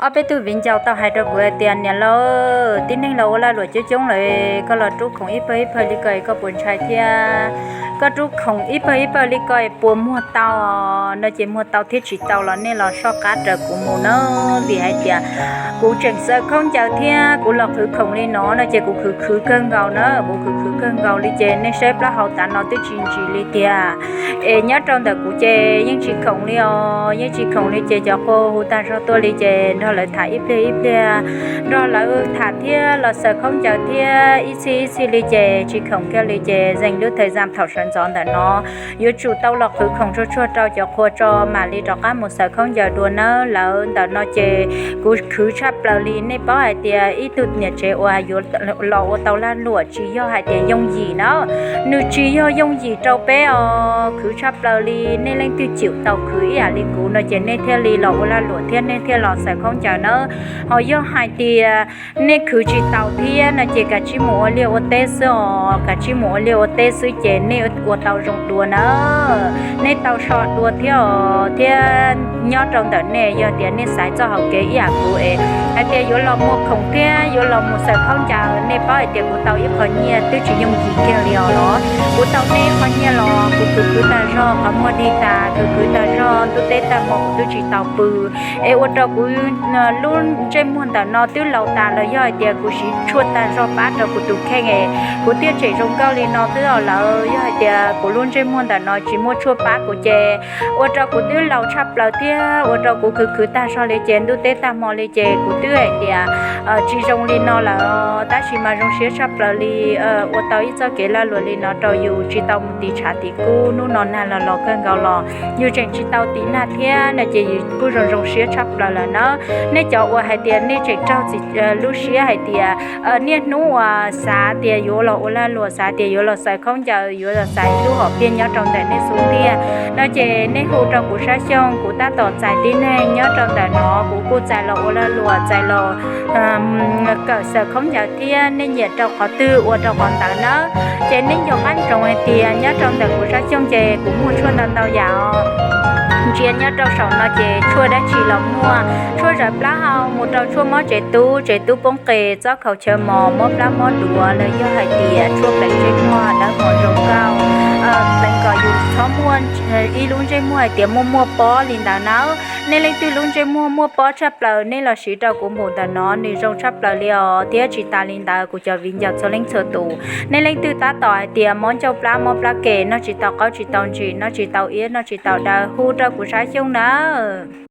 Ob peb tug viv ncaus tau hais rau kuv hais tias, niam lauj, tib neeg los ua lag luam coob coob lawm, koj los rub khoom ib pawg ib pawg li ko koj puas ntshai thiab? Koj rub khoom ib pawg ib pawg li ko puas muag tau? No ces muag tau thiab tsis tau los nej los soj qab raws kuv mus na, vim hais tias kuv tseem xaws khaub ncaws thiab kuv los qhwv khoom li no no ces kuv khwv khwv kawg nkaus na, kuv khwv khwv kawg nkaus li ces nej saib plaub hau tav no twb tsis ntsis li tiag. Es nyob rau ntawm kuv ces yeej tsis khoom li os, yeej tsis khoom li ces cov qhua hu tag zog tuaj li ces nrog lawv tham ib pliag ib pliag, nrog lawv tham thiab los xaws khaub ncaws thiab ib txhij ib txhij li ces tsis khoom kiag li ces zeem lub thawj zam thaum sawv ntxov ntawm no yuav tsum tau los qhwv khoom tsuag tsuag rau cov qhua tso mam li rov qab mus xaws khaub ncaws dua nawb. Lawv ntawm no ces kuv khwv tshaj plaws li, nej paub hais tias ib tug niam tsev uas yuav los ua tau lag luam tsis yog hais tias yooj yim na, nws tsis yog yooj yim rau peb os, khwv tshaj plaws li. Nej leej twg tseem tau khwv ib yam li kuv no ces nej thiaj li los ua lag luam thiab nej thiaj los xaws khaub ncaws nawb. Ho yog hais tias nej khwv tsis tau thiab no ces kav tsij mus ua liaj ua teb xwb os, kav tsij mus ua liaj ua teb xwb ces nej ua tau zoo dua na. Nej tau so dua thiab os, thiab nyob rau ntawm nej yog tias nej xaiv txoj hauv kev ib yam kuv es hais tias yuav los muag khoom thiab yuav los mus xaws khaub ncaws, nej paub hais tias kuv tau ib qho nyiaj twb tsis yooj yim kiag li os los, kuv tau nej ib qho nyiaj los kuv khwv khwv tag zog qhov muag dig tas, khwv khwv tag zog ntuj teb tag hmo kuv twb tsis tau pw, es ua rau kuv lub ntsej muag ntawm no twb laus tas los yog hais tias kuv siv tshuaj tag zog pab rau kuv tus kheej es kuv thiaj tseem zoo nkauj li no xwb os lawv. Yog hais tias kuv lub ntsej muag ntawm no tsis muaj tshuaj pab kuv ces ua rau kuv twb laus tshaj plaws thiab ua rau kuv khwv khwv tag zog li ces ntuj teb tag hmo li ces kuv twb hais tias tsis zoo li no lawm. Tab sis mas zoo siab tshaj plaws li, ua tau ib txoj kev lag luam li no rau yus tsis tau mus tiv tshav tiv kub, hnub no nag los los kawg nkaus los yus tseem tsis tau tiv nag thiab no ces yus kuj zoo zoo siab tshaj plaws lawm na. Nej cov uas hais tias nej tseem raug txim lub siab hais tias niaj hnub uas xav tias yuav los ua lag luam, xav tias yuav los xaws khaub ncaws, yuav los xaws ib lub hom phiaj nyob rau ntawm nej xub ntiag no ces nej hu rau kuv Sab Xyooj, kuv tab tom txais tib neeg nyob rau ntawm no, kuv kuj txais los ua lag luam, txais los kawm xaws khaub ncaws thiab. Nej nyiam rau qhov twg ua rau qhov ntawd nawb. Ces nej nco qab ntsoov hais tias nyob rau ntawm kuv Sab Xyooj ces kuv muag tshuaj ntau ntau yam os. Ntsia nyob rau saum no ces tshuaj dab tsi los muaj, tshuaj zawv plaub hau mus rau tshuaj mob tsev tub, tsev tub poob qes, txob khaus chaw mos, mob plab mob duav, los yog hais tias tshuaj pleev ntsej muag dawb mos zoo nkauj, pleev kom yus txhob muaj ib lub ntsej muag hais tias muaj muaj pob li ntawd nawb. Nej leej twg lub ntsej muag muaj pob tshaj plaws nej los siv rau kuv npum ntawm no, nws zoo tshaj plaws li os. Thiab tsis tas li ntawd kuv cov viv ncaus txhua leej txhua tus, nej leej twg tab tom hais tias mob ncauj plab mob plab kem, noj tsis tau qaub tsis tau ntsim, noj tsis tau iab noj tsis tau daw, hu rau kuv Sab Xyooj nawb.